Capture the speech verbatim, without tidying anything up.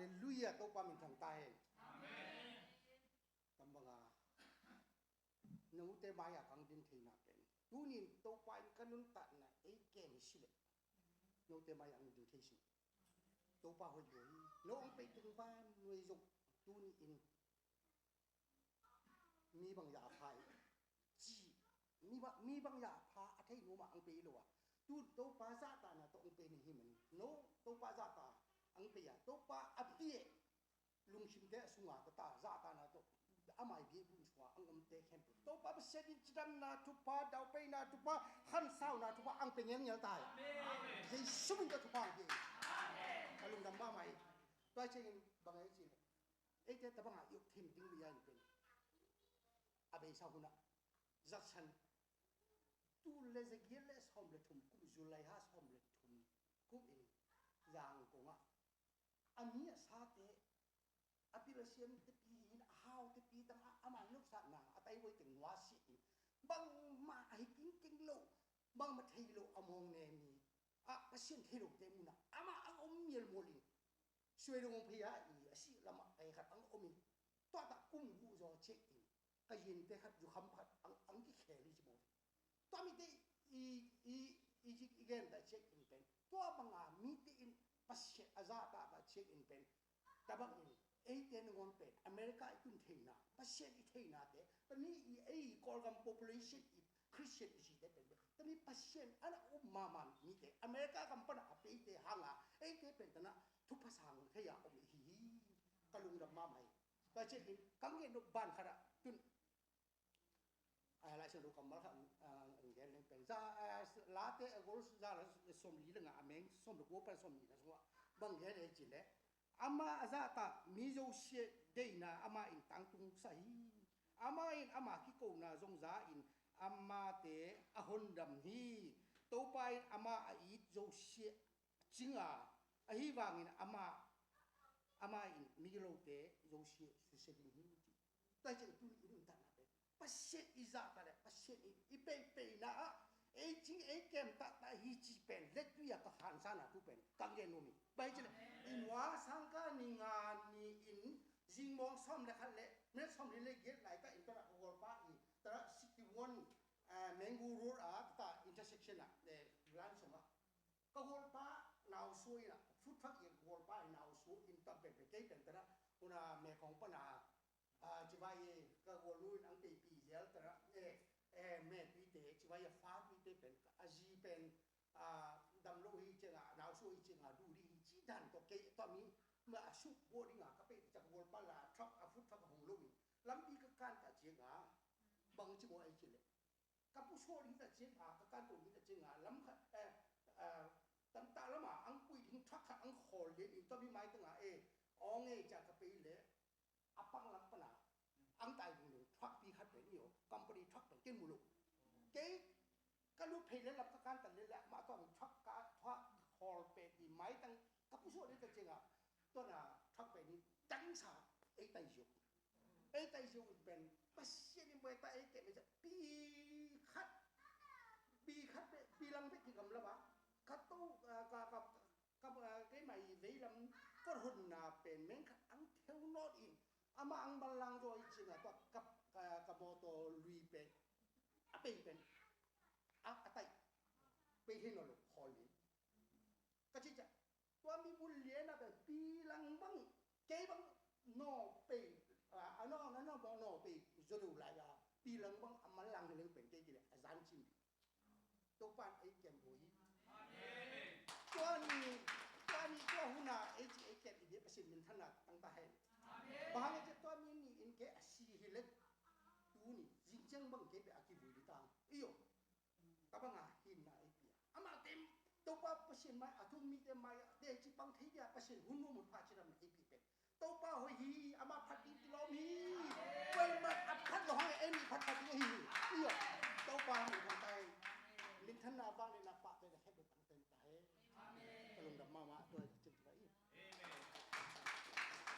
Halleluiah, Topa min thang ta hen. Amen. Tam banga note mai-ah kang ding theihna pen, tuni in Topa in ka nuntakna ei kem hi sileh, note mai-ah ang ding thei si. Topa hoih hi. No ang pei tung ban nuai zong tuni in mi bang ya pha hi ci, mi ba, mi bang ya pha a thei nuam a ang pei lo a, tu Topa zahtakna tawh ang pei ni hi man. No Topa zahtak ang pei a, Topa a pia lungsimte a sunga tata zahtakna tawh ama i biakbuk sungah ang omte khempeuh Topa Pasian in cidamna thupha, daupeina thupha, khansauna thupha ang pe ngelngel ta hi. Jesu min tawh thupha ang pe. Ka lungdam mahmah hi. Tua ciangin bang ei ci leh, eite tabangah i uk thim ding mi a in pen a beisa hunah zatsan tul le zagiat le sawm le thum kum, July ha sawm le thum kum in Zangkong ah a mi a sate a pil a siam tepi in a hau tepi tangah ama nopsakna a taihuai teng nuasia in bangmah a hi kingkeng lo, bangmah thei lo a mawng ne mi a Pasian thei lote munah amah ang om mialmual in suai dong phei a i a sih lamah ei khat ang om in tuatah kum guh zaw ciek in ka yinte khat zukham khat ang, ang kikhel hi ci maw. Tua mite i, i, i, i gen ta ciek in pen, tua banga mite in Pasian a zahtak ta ciek in pen, tabang in eite nangawn pen America i tun theihna, Pasian i theihnate, tami i ei Kawlgam population i Christian i site pen, tami Pasian ana um mahmah mite America gam pana a peite hanga eite pen tana thupha sang thei a om i hi hi. Ka lungdam mahmah hi. Tua ciek in kang gen nop ban khat ah tun a, Lai Siangtho kammal khat, a, ang gen leng pen za, a, Late a gol za la sawm li le nga a meng sawm le kua pan sawm li na sungah bang gen ei ci leh, ama a zahtak mi zosia deihna ama in tangtung sa hi. Ama in ama kikona zong za in amate a hondam hi. Topa in ama a it zosia cinga, ahi vangin ama, ama in migilote zosia susia ding hi ci. Tua ciang tuni i nuntakna pen Pasian i zahtak le Pasian in i peipeina ah ei cing ei kem taktak hi ci pen lettui a ka khansana thu pen kang gen nuam hi. Bai ci le i nua sangka ni nga ni in zingmawng sawm le khat le minute sawm li le giat laitah in tana ka gualpa i tana sixty one, eh, Mango Road a tata intersection ah, eh, lan sawm ah ka gualpa nausua in ah food truck i ka gualpa i nausua in tam penpen kei pen tana una mekong pana, ah, civai ka gualnu in ang peipi zel tana, eh, eh, metuite civai a fatuite pen a zi pen, ah, dam lo hi cianga nausua hi cianga duh ding hi ci dan tawh kei tawh mi ma a suk buah dinga ka pei ciang ka gualpa la truck a food truck a hong lo in lampi ka kan ta cianga bang ci maw ei ci leh ka pusuah ding ta cianga ka kan to ding ta cianga lam khat, eh, eh, tamtah lama ang pui ding truck khat ang khawl lian in tawh mi maitanga eh awng ei ciang ka pei leh a panglam pana ang tai ding ding truck pi khat pen i aw company truck pen ken mu lo. Kei ka lut phei le lam ka kan ta le le mah tawh truck ka truck khawl pen i maitang ka pusuah ding ta cianga tuana truck pen i tangsa ei tai ziau. Ei tai ziau in pen Pasian in buai ta ei keh mei pi khat, pi khat pe pi lang pe kigam lama ka to, ah, ka, ka, ka, ah, keimah i veilam ka honna pen meng khat ang theu nawt in ama ang manlang zaw i cina tua ka, ka, ka mawtaw lui pen a pei pen a, a tai pei thei nawn lo khawl in ka ci ciah. Tua mi bul lian a pen pi lang bang kei bang naw pei, a, a naw, a naw bang naw pei zaw lo lai a pi lang bang a manlang hi leng pen kei kileh a zan cin ding. Topa in ei kem bo hi. Tua ni, tua ni tua huna ei ci ei kem i bia Pasian minthanna tang ta hen. Bang hang ei ci tua mi ni in kei a si hi leh tuni zing ciang bang kei bia a kivui di tang. Iyo. Tabanga hinna ei pia amah tem Topa Pasian mai a thum mite mai a te ci pang thei dia Pasian hun nuam hun pha ci lam ei pi pen Topa hoih hi, amah phat ding kilawm hi.